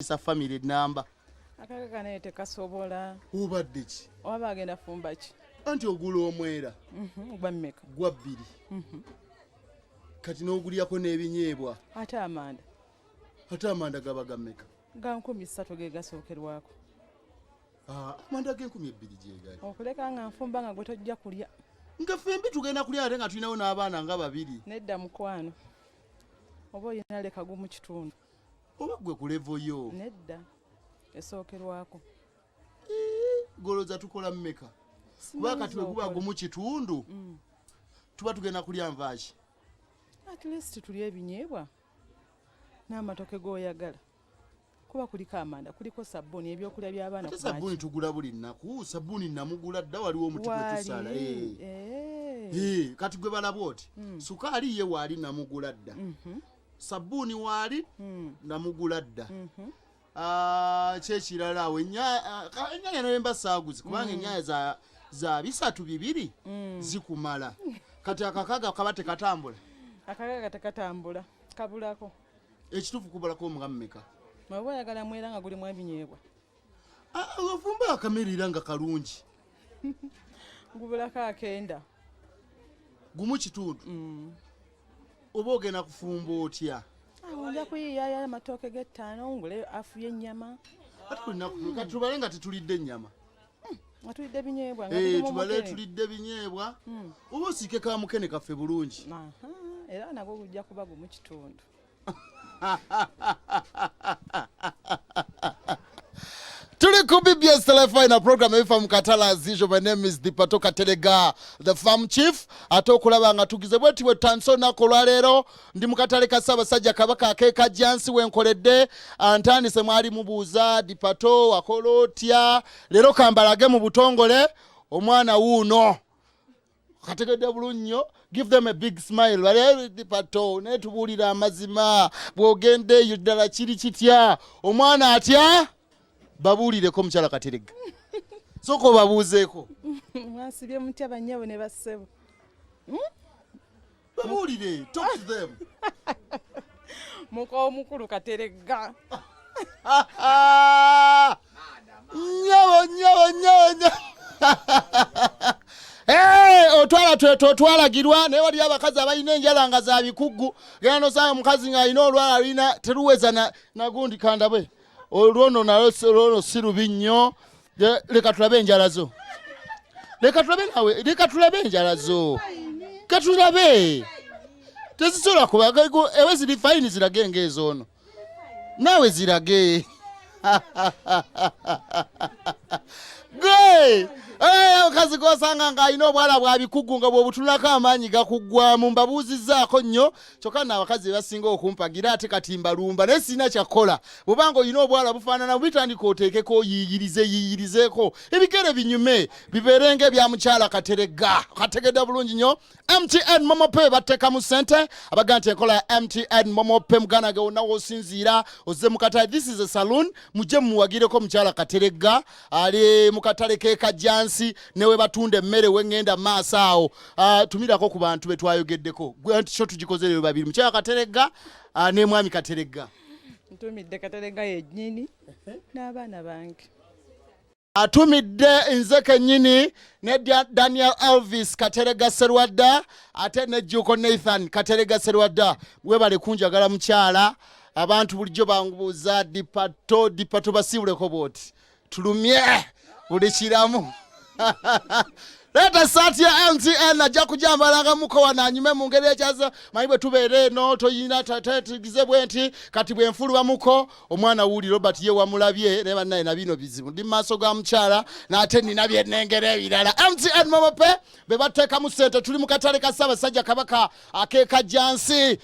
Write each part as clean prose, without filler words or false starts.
Sa family namba. Akaka kanaye tekasobola. Obadde ki? Oba bagenda fumba ki? Anti ogula omwera. Gwa mmeka? Gwa 2. Kati n'ogulyako n'ebinyeebwa. Ate amanda. Ate amanda gaba ga mmeka? Ga 3000 ge gasookerwako. Amanda g'enkumi ebbiri gye gali. Okuleka nga nfumba nga gwe tojja kulya. Nga ffembi tugenda kulya ate nga tulinawo n'abaana nga 2. Nedda mukwano. Oba olina leka gumu kitundu. Oba gwe ku level yo. Nedda. Esookerwako. Goloza tukola mmeka? Kuba kati bwe guba gumu kitundu, tuba tugenda kulya nvaaki? At least tulye ebinyeebwa n'amatoke g'oyagala. Kuba kuliko amanda, kuliko sabbuuni, ebyokulya by'abaana. Ate sabbuuni tugula buli nnaku, sabbuuni namugula dda waliwo omuti gwe tusala. Kati gwe balaba oti, sukaali ye waali namugula dda. Sabbuuni waali namugula dda. Kyekirala awo ennyaanya nayo mba saaguzi kubanga ennyaanya za 3 2 zikumala. Kati akakaga kaba tekatambula. Akakaga tekatambula, kabulako. Ekituufu kubulako nga mmeka? Oba oyagala mwera nga gulimu ebinyeebwa. Ofumba akamere era nga kalungi. Gubulako akenda. Gumu kitundu. Oba ogenda kufumba otya? Awo nja kuyiiyayo amatooke g'ettaano ngule afu y'ennyama. Ate buli kati tubale nga tetulidde ennyama. Nga tulidde binyeebwa. Tubale tulidde binyeebwa. Oba osiike ka mukene kaffe bulungi. Era nagwo gujja kuba gumu kitundu. Tuli ku BBS Telefina program ebifa mu katale as usual. My name is Dipato Katerega, the farm chief. Ate okulaba nga tugize bweti bwe tutandise olunaku olwaleero, ndi mu katale ka Ssaabasajja Kabaka ak'e Kajjansi wenkoledde. Ntandise mwali mubuuza Dipato wakola otya. Leero kambalage mu butongole omwana wuuno kategedde bulungi nnyo. Give them a big smile. Bale Dipato naye tubuulira amazima, bw'ogenda eyo ddala kiri kitya? Omwana atya? Babuulireko mukyala Katerega, sooka obabuuzeeko. Mwasibye mutya bannyabo ne bassebo? Babuulire, talk to them. Muka omukulu Katerega. Nyabo nyabo nyabo nyabo. Hey, otwala twete otwalagirwa naye waliyo abakazi abalina enjala nga za bikuggu. Genda nosanga omukazi ng'alina olwala lulina teruweza nagundi kandabe olwono nalwo olwono si lubi nnyo. Leka tulabe enjala zo, leka tulabe nawe, leka tulabe enjala zo, katulabe tezisobola kuba ewe ziri fine. Zirage ng'ezoono naawe zirage gwe omukazi gosanga ng'alina obwala bwa bikugu nga bw'obutunulako amaanyi gakuggwamu. Mbabuuzizzaako nnyo kyokka nno abakazi bebasinga okumpagira ate kati mbalumba naye sirina kyakukola. Bw'obanga olina obwala bufaanana bitandika oteekeko oyiiyirize yiiyirizeeko ebigere binyume bibeere ng'ebya mukyala Katerega. Kategedde bulungi nnyo. MTN MoMo Pay bateekamu ssente abaga nti enkola ya MTN MoMo Pay muganda ge wonna w'osinziira ozze mu katale. This is a saloon, mujje mumuwagireko mukyala Kateregga ali mu katale k'e Kajjansi ne we batunda emmere wengenda maaso awo. Tumirako ku bantu be twayogeddeko nti kyo tugikoze leero babiri, mukyala Kateregga ne mwami Kateregga. Ntumidde Kateregga yennyini n'abaana bange. Atumidde nze kennyini ne Daniel Elvis Katerega Serwadda ate ne Juko Nathan Katerega Serwadda. Webale kunjagala mukyala. Abantu bulijjo bangubuuza Dipato, Dipato basiibuleko bwoti tulumye buli kiramu. Leeta saati ya MTN ajja kujambalanga mukowa nanyume mu ngeri ekyaza manyi bwe tubeera eno toyina tugize bwe nti kati bwe nfulubamuko omwana wuuli Robert ye wamulabye naye bannaye na bino bizibu ndi mu maaso ga mukyala n'ate nina bye nnengera ebirala. MTN MoMo Pay be bateekamu ssente. Tuli mu katale ka Ssaabasajja Kabaka ak'e Kajjansi.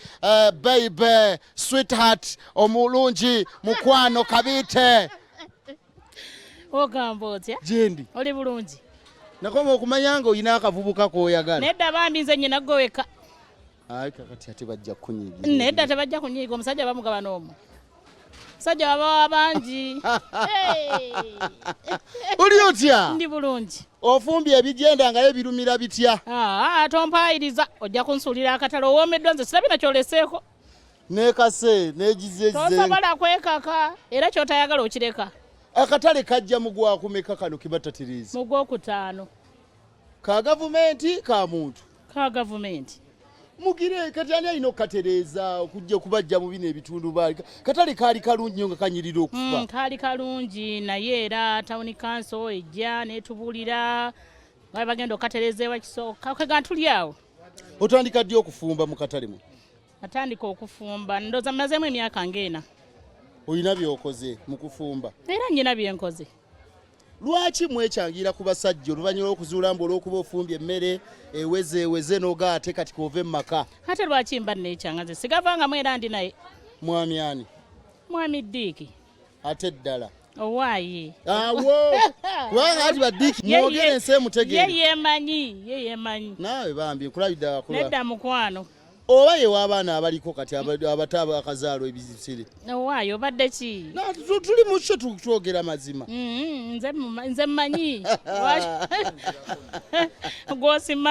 Baby sweetheart omulungi mukwano kabiite. Ogamba otya? Gyendi. Oli bulungi? Nakoma okumanya nga olina akavubuka k'oyagala. Nedda bambi, nze nyina gwe weka. Ayi kakati ate bajja kukunyiigira. Nedda, tebajja kunyiiga. Omusajja bamugabana omwo, omusajja babawa bangi. Hey! Oli otya? Ndi bulungi. Ofumbye ebigenda nga ye birumira bitya? Aa, tompaayiriza, ojja kunsuulira akatale. Owoomeddwa, nze sirabye nakyoleseeko. Nekase negize. Tosobola kwekaka era kyotayagala okireka. Akatale kajja mu gwakumeka kano kibatatiriza? Mu gwokutaano. Ka gavumenti ka muntu? Ka gavumenti. Mugire kati ani alina okukatereeza okujja okubajja mu bino ebitundu? Baali katale kaali kalungi nnyo nga kanyirira okufa. Kaali kalungi, naye era town council ejja netubuulira nga bagenda okukatereeza ewakisooka kwega tuli awo. Otandika ddi okufumba mu katale mu? Atandika okufumba ndowooza mmazeemu emyaka ng'ena. Olina by'okoze mu kufumba? Era nnyina byenkoze. Lwaki mwekyangira ku basajja oluvannyuma lw'okuzuula mbu olw'okuba ofumbye emmere eweze eweze n'oga ate kati koove mu maka? Ate lwaki mba neekyanga? Nze sigavangamu era ndi naye. Mwami ani? Mwami Diiki. Ate ddala? Owaaye. Awo kubanga ati badiiki mwogere ensi emutegeere. Ye yeemanyi, ye yeemanyi. Naawe bambi nkulabidde akula. Nedda mukwano. Oba ye w'abaana abaliko kati abato abakazaalwa ebisire. Owaaye obadde ki? Tuli mu kyo twogera mazima. Nze mmanyi. Gwosimye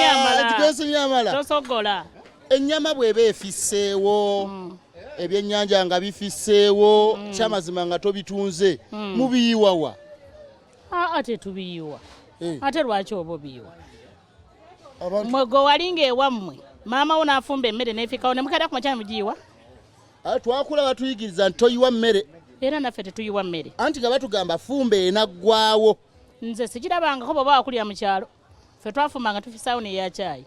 amala. Gwosimye amala. Tosogola. Ennyama bw'eba efisseewo, ebyennyanja nga bifisseewo, kyamazima nga tobitunze, mubiyiwawa? Aa, tetubiyiwa. Ate lwaki oba obiyiwa? Mwe gwe walinga ewammwe, maama wo n'afumba emmere n'efikawo ne mukeera ku makya mugiyiwa? Twakula batuyigiriza nti toyiwa mmere. Era naffe tetuyiwa mmere. Anti nga batugamba fumba enaggwawo. Nze sikirabangako bw'oba wakulira mu kyalo. Ffe twafumbanga tufisaawo n'eya caayi.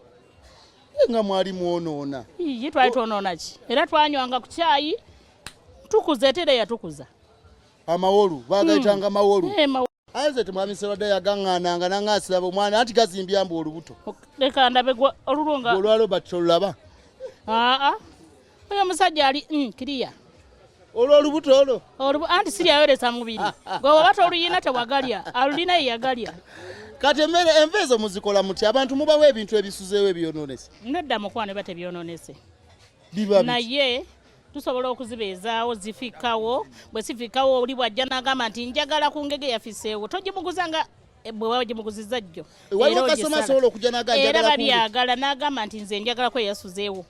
Nga mwali mwonoona. Iye twali twonoona ki? Era twanywanga ku caayi, tukuza ate era yatukuza. Amawolu, baagayitanga mawolu. Aye mwami Serwadda yagaŋŋaananga n'aŋŋaasiraba omwana anti gazimbya mbu olubuto. Leka ndabe olulwo nga olwa Robert tolulaba. Aa, oyo omusajja ali kiriya. Olwo olubuto olwo? Anti siryayoresa mubiri. Gwe oba toluyina tewagalya, alulina ye yagalya. Kati emmere enva ezo muzikola mutya? Abantu mubawa ebintu ebisuzeewo ebyonoonese? Nedda mukwano, biba tebyonoonese. Biba biki? Naye tusobola okuzibeezaawo zifikkawo. Bwe zifikkawo oli bw'ajja n'agamba nti njagala ku ngege yafiseewo, togimuguza nga bwe wagimuguzizza jjo. Waliwo Era kasoma ogisala. asobola okujja n'agamba Era njagala ku ngege. babyagala n'agamba nti nze njagala ko eyasuzeewo.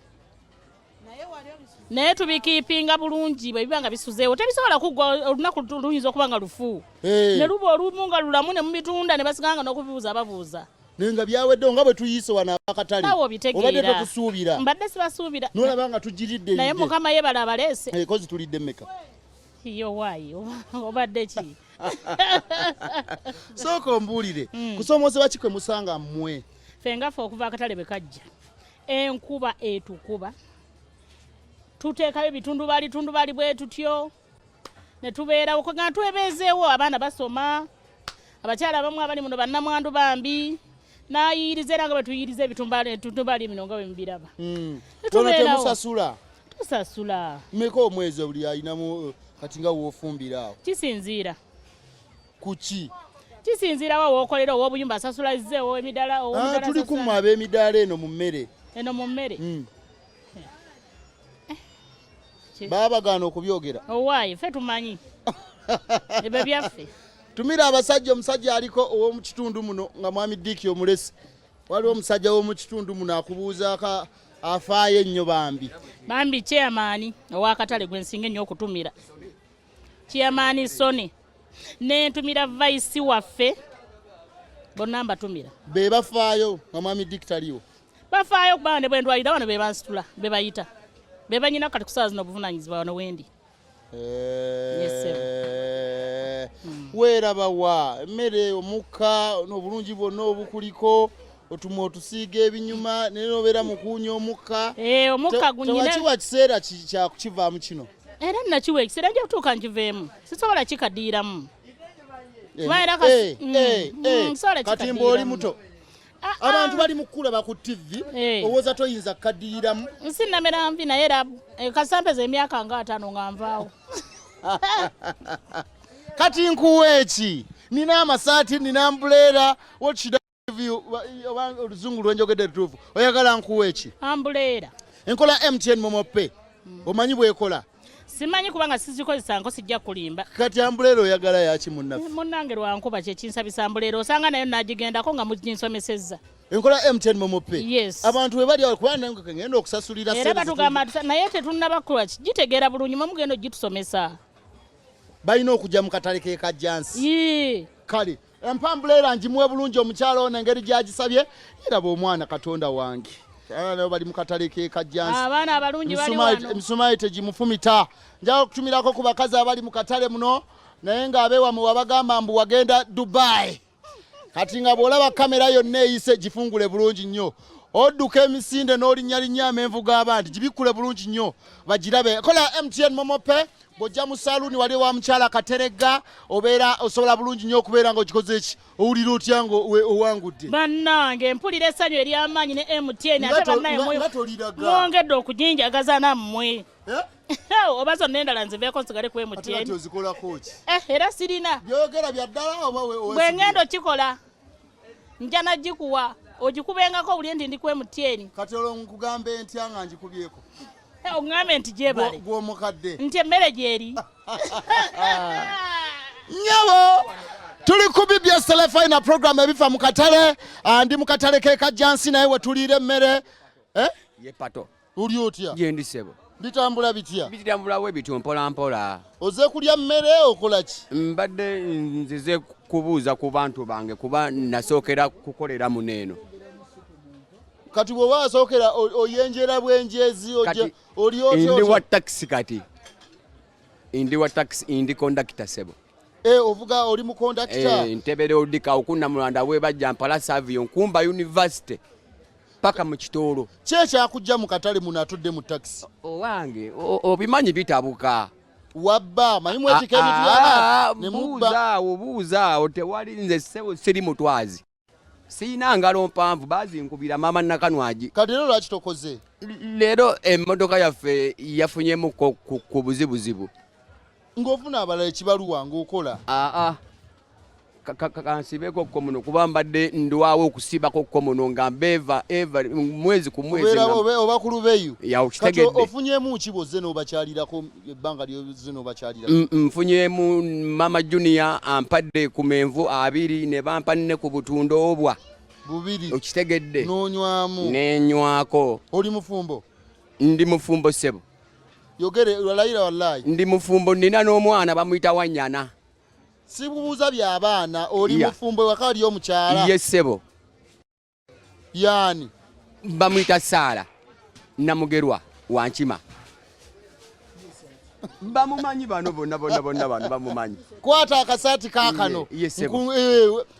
Naye tubikiipinga bulungi bwe biba nga bisuzeewo. Tebisobola kuggwa, olunaku luyinza okuba nga lufu. Ne luba olumu nga lulamu ne mubitunda ne basigala nga n'okubibuuza babuuza. Naye nga byaweddewo nga bwe tuyiise wano abakatale. Naawe obitegeera. Obadde totusuubira. Mbadde sibasuubira. N'olaba nga tugiridde Naye eridde. Mukama yeebale abaleese. Kozi tulidde mmeka? Yo waayi, obadde ki? Sooka ombuulire, kusoomoozebwa ki kwe musanga mmwe? Ffe nga ffe okuva akatale bwe kajja, enkuba etukuba. Tuteekayo ebitundubaali tundubaali bwe tutyo, ne tubeerawo. Kwegamba twebeezeewo, abaana basoma, abakyala abamu abali muno bannamwandu bambi, n'ayiyiriza era nga bwe tuyiyiriza ebitundubaali bino nga bwe mubiraba. Ne Wano tubeerawo. temusasula? Tusasula. Mmeka omwezi buli alinamu kati nga w'ofumbira awo? Kisinziira. Ku ki? Kisinziira wa w'okolera, ow'obuyumba asasula zze, ow'emidaala, ow'omudaala Tuli asasula. ku mmwe ab'emidaala eno mu mmere. Eno mu mmere. Baba bagaana okubyogera. Owaaye, ffe tumanyi. Ebyo byaffe. Tumira abasajja, omusajja aliko ow'omu kitundu muno nga mwami Diiki omulesi. Waliwo omusajja w'omu kitundu muno akubuuzaako afaayo ennyo bambi. Bambi chairman ow'akatale gwe nsinga ennyo okutumira. Chairman Sony. Nentumira vice waffe. Bonna mbatumira. Be bafaayo nga mwami Dick taliwo. Bafaayo kubanga ne bwe ndwalira wano be bansitula, be bayita. Be banyina kati ku ssaawa zino obuvunaanyizibwa wano wendi. Weeraba wa emmere, omukka n'obulungi bwonna obukuliko, otumwa otusiiga ebinyuma naye n'obeera mu kuwunya omukka. Omukka gunyina. Tewakiwa kiseera kya kukivaamu kino? Era nakiwa ekiseera, nja kutuuka nkiveemu. Sisobola kikaddiiramu. Kuba era sobola Kati mba oli kikaddiiramu. muto. Abantu bali mu kukulaba ku TV, owooza toyinza kukaddiiramu. Nsi namera nvi naye era kasampeza emyaka nga 50 nga nvaawo. Kati nkuwa eki? Nina amasaati, nina umbrella. What should I give you? Oba oluzungu lwenjogedde lutuufu. Oyagala nkuwa eki? Umbrella. Enkola MTN MoMo Pay. Omanyi bw'ekola? Simanyi kubanga sizikozesa nko, sijja kulimba. Kati umbrella oyagala yaki, munnaffe? Munnange, lwankuba kyekinsabisa umbrella, osanga nayo nagigendako nga muginsomesezza. Enkola MTN MoMo Pay. Yes. Abantu bwe bali awo, kuba nange ngenda okusasulira Era sente. Batugamba naye tetunnaba kukola gitegeera bulungi, mwe mugenda ogitusomesa. Balina okujja mu katale k'e Kajjansi. Yee. Kale empa umbrella ngimuwe bulungi omukyalo ono engeri gy'agisabye. Eraba omwana, Katonda wange. Abaana nabo bali mu katale k'e Kajjansi. Abaana abalungi bali wano. Emisumaali tegimufumita. Njagala okutumirako ku bakazi abali mu katale muno, naye ng'abeewamwe wabagamba mbu wagenda Dubai. Kati nga bw'olaba kamera yonna eyise, gifungule bulungi nnyo, odduka emisinde n'olinnyalinnya amenvu g'abandi, gibikkule bulungi nnyo bagirabe. Kola MTN MoMo Pay. Bw'ojja mu saluuni wali wa mukyala Kateregga, obeera osobola bulungi nnyo okubeera nga okikoze eki. Owulira otya nga owangudde? Bannange, mpulira essanyu ery'amaanyi ne MTN. Ate bannaye Nga toliraga. Mwongedde okujinjagaza nammwe. Eh? Oba zonna endala nziveeko nsigale ku Ate kati MTN. ozikolako ki? Eh, era sirina. Byogera bya ddala oba Bwe ngenda okikola, nja nagikuwa ogikubengako owulire nti ndi ku MTN. Kati olwo nkugambe ntya nga ngikubyeko? Eh, oŋŋambe nti gyebale. Gw'omukadde. Nti emmere gyeri. Nyabo, tuli ku BBS Telefina program ebifa mu katale. Ah, ndi mu katale k'e Kajjansi, naye wetuliira emmere. Eh? Ye pato. Oli otya? Gyendi, ssebo. Bitambula bitya? Bitambulawo ebityo mpola mpola. Oze kulya mmere, okola ki? Mbadde nzize kubuuza ku bantu bange, kuba nasookera kukolera muno eno. Kati bw'oba wasookera oyenjera bwenjezi Kati oli otya? Ndi Otya? wa takisi, kati ndi wa takisi, ndi kondakita, ssebo. Eh, ovuga, oli mu kondakita? Eh, ntebere odika okunamulanda webajja mpala Savio Nkumba University paka mu Kitoolo. Ki ekyakujja mu katale muno atudde mu takisi? Owange, obimanyi bitabuka. Wabba manyi mwetika ebintu Ah, by'abantu ne mubba. Buuzaawo, buuzaawo, tewali. Nze ssebo siri mutwazi, siyina ngalo mpanvu, bazinkubira maama Nakanwagi. Kati leero lwaki tokoze? Leero emmotoka yaffe yafunyemuko ku buzibuzibu. Ng'ofuna abalala ekibaluwa ng'okola. Aa, kansibeko ko muno, kuba mbadde ndwawo okusibako ko muno nga mbeeva eva mwezi ku mwezi. Obeera oba ku lubeyu. Ya, Kati okitegedde. ofunyemu ki bwozze n'obakyalirako, ebbanga lyozze n'obakyalirako? Nfunyemu mama Junior ampadde ku menvu 20 ne bampa nne ku butundo obwa 2. Okitegedde. N'onywamu. Nenywako. Oli mufumbo? Ndi mufumbo, ssebo. Yogere, walayira wallayi. Ndi mufumbo, nina n'omwana bamuyita Wanyana. Sibuuza by'abaana, oli mufumbo, ewaka waliyo omukyala? Ye, ssebo. Yaani? Bamuyita Saala Namugerwa Wankima, bamumanyi bano bonna bonna bonna, bano bamumanyi. Kwata akasaati kaakano. Ye, ssebo.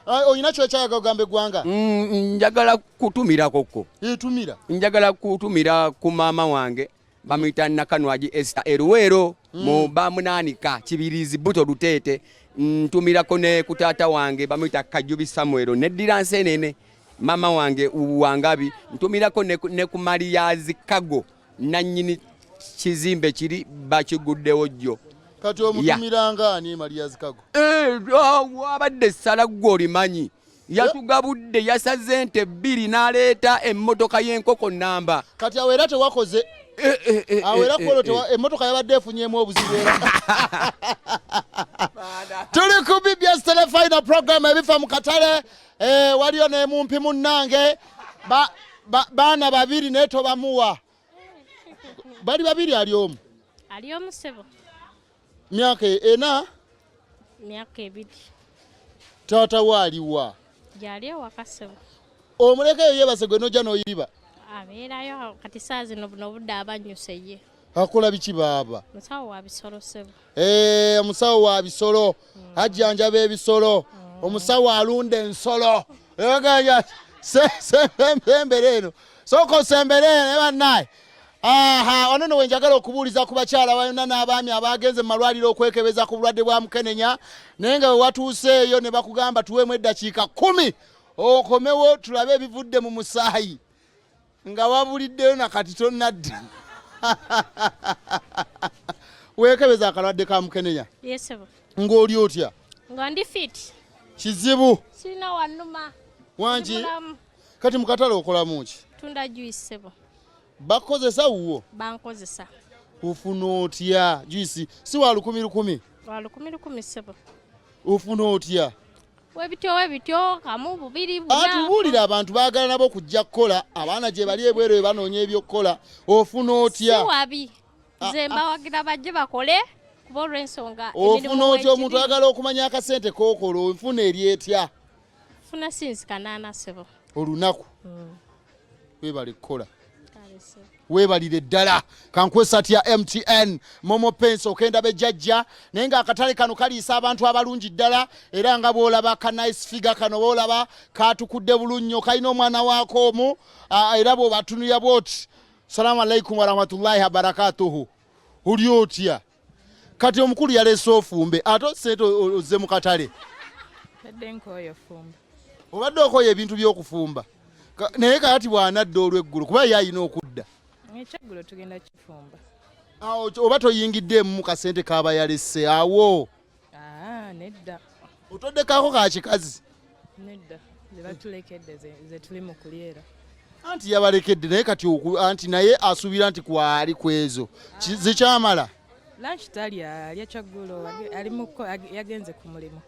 Olina kyokyayaga ogamba eggwanga? Njagala kutumirako ko. Etumira. Njagala kutumira ku maama wange, bamuyita Nakanwagi Esther Eruweero mu Bamunaanika Kibirizi Buto Luteete. Ntumirako ne ku taata wange, bamuyita Kajubi Samuel, neddira Nsenene, maama wange Wangabi. Ntumirako ne ku Mariyazi Kago, nannyini kizimbe kiri bakiguddewo jjo. Kati omutumiranga ani Mariyazi Kago? Eh, ah, wabadde essala ggwe olimanyi, yatugabudde, yasaze ente 2 n'aleeta emmotoka y'enkoko namba. Kati awo era tewakoze. Eh, eh, Awo era eh, kwolwo emmotoka yabadde efunyemu obuzibu. Era tuli ku BBS Telefina program ebifa mu katale. Waliyo ne mumpi munnange. Baana babiri naye tobamuwa, bali babiri, ali omu. Ali omu, ssebo. Myaka 4? Myaka 2. Taata we aliwa? Gyali ewaka, ssebo. Omulekeyo yeebase gwe nojja n'oyiba? Abeerayo kati saa zino, buno obudde abannyuse ye. Akola biki baaba? Musawo wa bisolo, ssebo. Eh, omusawo wa bisolo, ajjanjaba ebisolo, omusawo alunda ensolo. Eganja, sembere eno, sooka osembere eno bannaye. Aha, wano no wenjagala okubuuliza ku bakyala balina n'abaami abagenze mu malwaliro okwekebeza ku bulwadde bwa mukenenya, naye nga bwe watuuseeyo ne bakugamba tuweemu eddakiika 10 okomewo tulabe ebivudde mu musaayi, nga wabuliddeyo nakati tonnadda weekebeza akalwadde ka mukenenya. Ye, ssebo. Ng'oli otya? Nga ndi fit. Kizibu? Sirina wannuma. Wangi? Ndi mulamu. Kati mu katale okolamu ki? Tunda juice, ssebo. Bakukozesa wuwo? Bankozesa. Ofuna otya juice? Si wa 1000 1000? Wa 1000 1000, ssebo. Ofuna otya? Webityo webityo, kamu, bubiri, buna. Atubuulira, abantu baagala nabo kujja kukola, abaana gye bali ebweru bwe banoonya ebyokukola. Ofuna Si otya? wabi. Ah, Nze mbawagira bajje bakole, kuba olw'ensonga Ofuna otya? Omuntu weegiri. ayagala okumanya akasente kookola, onfuna eri etya? Funa sinsi 800, ssebo. Olunaku? Webale kukola. Kale, ssebo. Weebalire ddala. Kankwesa ya MTN MoMo Pence okenda bejjajja, naye ng'akatale kano kaliisa abantu abalungi ddala. Era nga bw'olaba ka nice figure kano, bw'olaba katukudde bulungi nnyo, kalina omwana waako omu. Era bw'obatunulira bwoti, salaamu alaikum warahmatullahi wabarakatuhu. Oli otya? Kati omukulu yaleese ofumbe, ate sente ozze mu katale. Badde nkooye ofumba. Obadde okoye ebintu by'okufumba. Naye kakati bw'anadda olw'eggulu, kuba ye ayina okudda. Ekyeggulo tugenda kifumba. Awo oba toyingiddeemu mu kasente kaba yalese awo? Aa, nedda. Otoddekako ka kikazi? Nedda, ze batulekedde ze tuli mu kulyera. Anti yabalekedde, naye kati anti naye asuubira nti kwali kwezo zikyamala. Lunch talya, alya kyaggulo. Ali yagenze ku mulimu.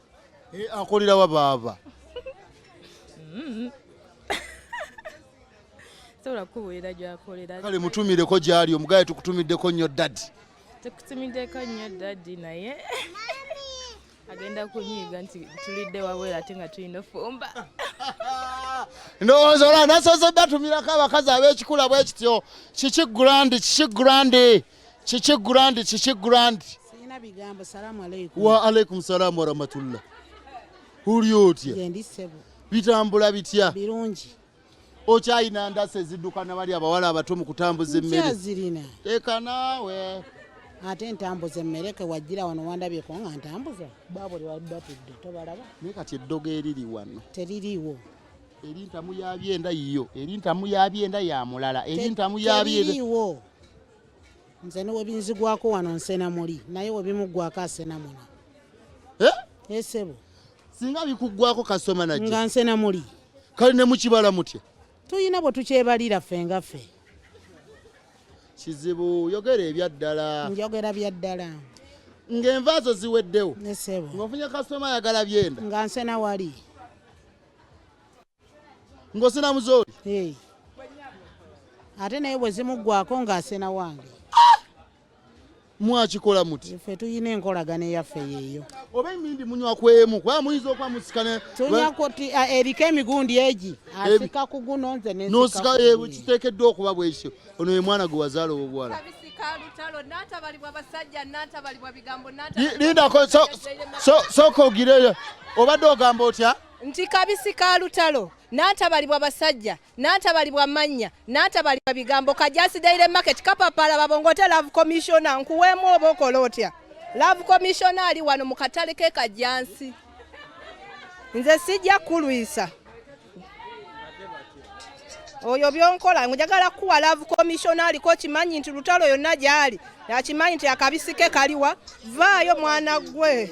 Eh, akolera wa baaba? Sobola kukubuulira gy'akolera. Kale mutumireko gyali, omugaye tukutumiddeko nnyo daddy. Tukutumiddeko nnyo daddy, naye agenda kunyiiga nti tulidde wabweru ate nga tulina ofumba. Ndowooza olaba nasoose batumirako abakazi ab'ekikula bwe kityo. Kiki grand, kiki grand, kiki grand, kiki grand? Sirina bigambo. Salaamu aleikum. Wa alaikum salaamu warahmatullah. Oli otya? Gyendi, ssebo. Bitambula bitya? Birungi. Okyayina ndasi ezidduka nabali abawala abato mu kutambuza emmere? Nkyazirina. Teeka naawe. Ate ntambuza emmere? Ke wajjira wano wandabyeko nga ntambuza? Babuli batudde, tobalaba? Naye kati eddogo eriri wano? Teririiwo. Eri ntamu ya byenda yiyo, eri ntamu ya byenda ya mulala, eri ntamu ya byenda. Teririiwo. Nze ne webinzigwako wano nsena muli, naye webimuggwako asena muno. Eh? Esebo. Singa bikuggwako kasoma Nga najja nsena muli. Kale ne mukibala mutya? Tuyina bwe tukyebalira ffe nga ffe. Kizibu, yogera ebyaddala. Njogera bya ddala. Ng'enva zo ziweddewo, Esebo. ng'ofunye kasitoma ayagala byenda, Nga nsena wali. Ng'osena muzooli? Hey. Ate naye bwe zimuggwako ng'asena wange. Mwakikola muti? Ffe tuyina enkolagana eyaffe yeeyo. Oba emindi munywa kwemu, kubanga muyinza okuba musikane. Tunywako eriko emigundi egi, asika ku guno, nze nensika Nosika. ku guli. Kiteekeddwa okuba bwekityo. Ono ye mwana gwe wazaala ow'obuwala? Kabisika lutalo, nantabalibwa basajja, nantabalibwa bigambo. Lindako, sooka ogireyo. Obadde ogamba otya? Nti kabisi ka lutalo, nantabalibwa basajja, nantabalibwa mannya, nantabalibwa bigambo. Kajasi Daily Market, kapapala babongote. Love commissioner, nkuweemu oba okola otya? Love commissioner ali wano mu katale ke Kajansi. Nze sijja kulwisa oyo byonkola. Njagala kuwa love commissioner aliko kimanyi nti lutalo yonna gyali, akimanyi nti akabisi ke kaliwa. Vaayo mwana gwe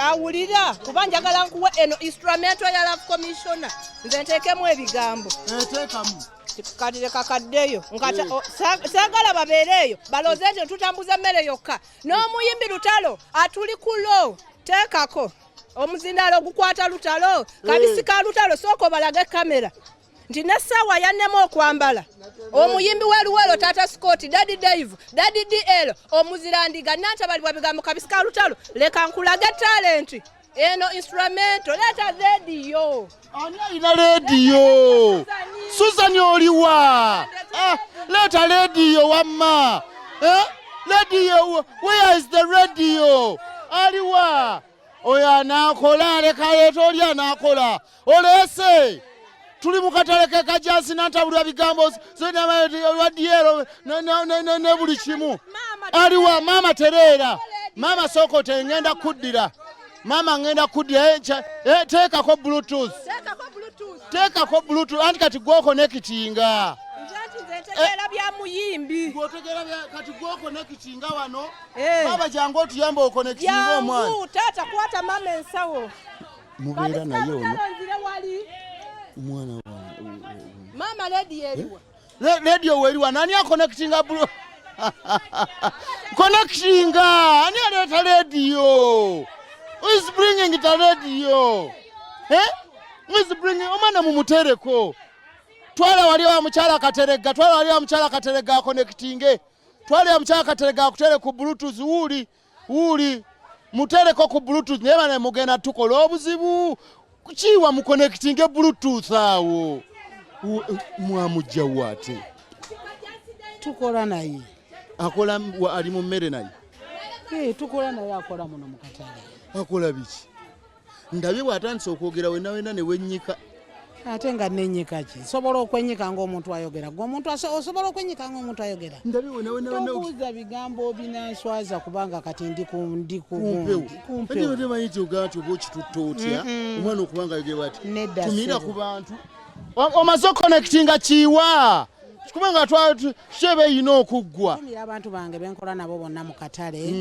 awulira, kuba njagala nkuwe eno instrumental ya love commissioner, nze nteekemu ebigambo. Eteekamu. Kati leka kaddeyo. Saagala babeere eyo balowooze nti tutambuza mmere yokka n'omuyimbi lutalo atuli kulo. Teekako omuzindaalo ogukwata lutalo, kabisi ka lutalo. Sooka obalage kamera nti nessaawa yannema okwambala omuyimbi w'eluwero, taata Scott, Daddy Dave, Daddy DL, omuzirandiga, nantabalibwa bigambo, kabisi ka lutalo. Leka nkulage talent eno, instrumental. Leeta rediyo. Ani alina lediyo? Susan oliwa? Ah, leeta lediyo wamma. Eh? Lediyo, where is the radio? Aliwa oyo anaakola? Leka leeta oli anaakola. Oleese, tuli mu katale ke Kajasi, nantabulwa bigambo lwadiero ne buli kimu. Aliwa maama? Tereera maama, sooka ote, ngenda kuddira maama, ngenda kuddira. Eh, teekako bluetooth. Teekako bluetooth. Teekako bluetooth, anti kati gwokonekitinga. Nze nti nze ntegeera bya muyimbi. Gwotegeera kati gwokonekitinga wano. Eh. Baba, jangu otuyamba okonekitinga omwana. Jangu taata, kwata mama ensawo. Mubeera naye ono? Lutalo, nzire wali. Omwana wange. Maama, lediyo eriwa? Radio weriwa nani aconnectinga blu connectinga ani aleeta radio? Who is bringing the radio? Eh? Who is bringing omwana mumutereko twala wali wa mukyala Kateregga, twala wali wa mukyala Kateregga aconnectinge, twala wa mukyala Kateregga akutere ku bluetooth. Wuuli wuuli, mutereko ku bluetooth. Naye bana mugenda tukola obuzibu kiwa muconnectinge bluetooth awo. Mwamujja waate? Tukola naye. Akola ali mu mmere naye? Eh, tukola naye, akola muno mu katale. Akola biki? Ndabye bw'atandise okwogera wenna wenna ne wennyika. Ate nga nenyika ki? Nsobola okwenyika ng'omuntu ayogera? Gwe omuntu osobola okwenyika ng'omuntu ayogera? Ndabye wenna wenna wenna. Tobuuza bigambo binanswaza kubanga kati ndi ku kumpewo. gundi, ku mpewo. Ate temanyi nti ogamba nti oba okitutte otya omwana okuba nga ayogera bwati. Nedda, Tumira ssebo. ku bantu. Omaze oconnectinga kiwa kubanga kyeba eyina okuggwa. Ntumira abantu bange benkola nabo bonna mu katale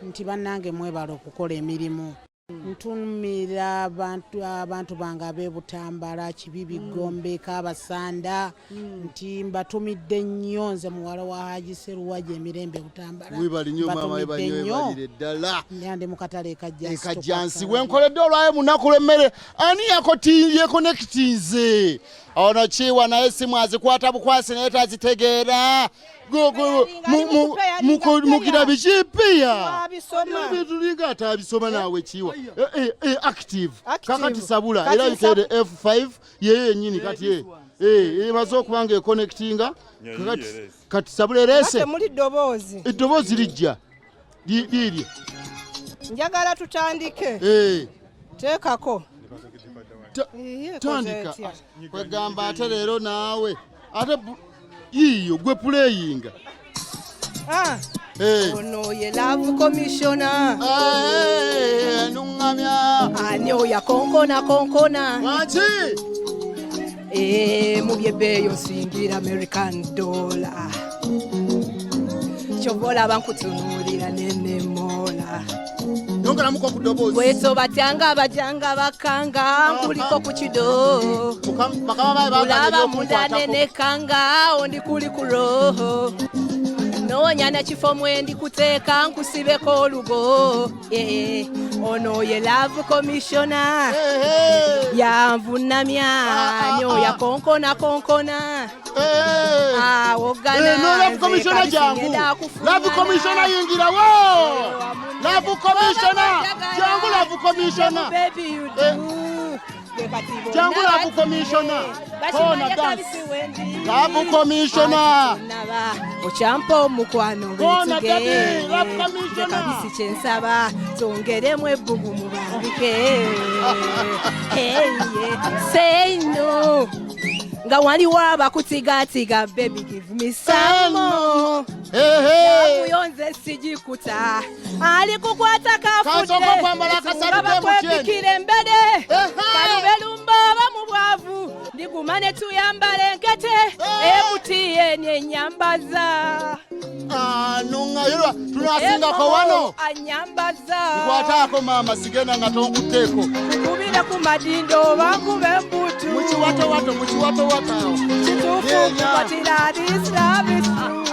nti bannange mwebala okukola emirimu. Ntumira abantu bange ab'ebutambala, Kibibi, Gombe, Kabasanda nti mbatumidde nnyo. Nze muwala wa Haji Seruwaji emirembe Butambala. Webali nnyo maama, webali nnyo. Mbatumidde nnyo. Webalire ddala. Ndi mu katale ekajjansi. Ekajjansi wenkoledde olwayo munaku lw'emmere. Ani yekonectinze ono kiwa? Naye simu azikwata bukwasi naye tazitegeera. Mukira biki piya? Twabisoma. Tulinga atabisoma naawe kiwa. Active. Active. Kakati sabula. Kati Era bikeere F5 yeyo yennyini kati emaze okuba nga econnectinga. Kakati kati sabula ereese. Temuli ddoboozi. Eddoboozi lijja liirye. Njagala tutandike. Teekako. Iye, Tandika. koze etya? Kwegamba ate leero naawe ate yiiyo gwe puleyinga. Ah, ono ye love commissioner. Nuŋŋamya. Ani oyo akonkona konkona? Wanki? Eh, mu byebbeeyo nsingira American dollar, kyova olaba nkutunuulira nenemola. Yongeramuko ku ddoboozi. Bwesobatyanga abajanga bakanga nkuliko ku kido. Bakama bae baagala Olaba ebyokunkwatako. mundanenekanga ondi kuli ku roho, noonya nakifo mwendi kuteeka nkusibeko olugo. Eh, ono ye love commissioner yanvunamya nyo yakonkona konkona awogana. Eh, no love commissioner jangu. Love commissioner yingirawo. Love commissioner jangu, love commissioner. Baby, you do. Jangu love commissioner. Kona dance. Love commissioner. Okyampa omukwano. Kona daddy, love commissioner. Kabisi kyensaba twongeremu ebbugumu bambike. Say no nga waliwo abakutigatiga. Baby, give me some more. Nabuyo nze sigikuta ali kukwata. Kasooka okwambala akasaati k'e MTN. Bakwepikira embede kalube lumba oba mu bwavu ndiguma ne tuyambala enkete MTN enyambaza. Nuŋŋayirwa tunasingako wano. Anyambaza. Nkwataako maama, sigenda nga tonkutteeko. Tukubire ku madindo oba nkube embutu. Mukiwatowato, mukiwatowato awo. Kituufu. Yenya. Kukwatira, this love is true.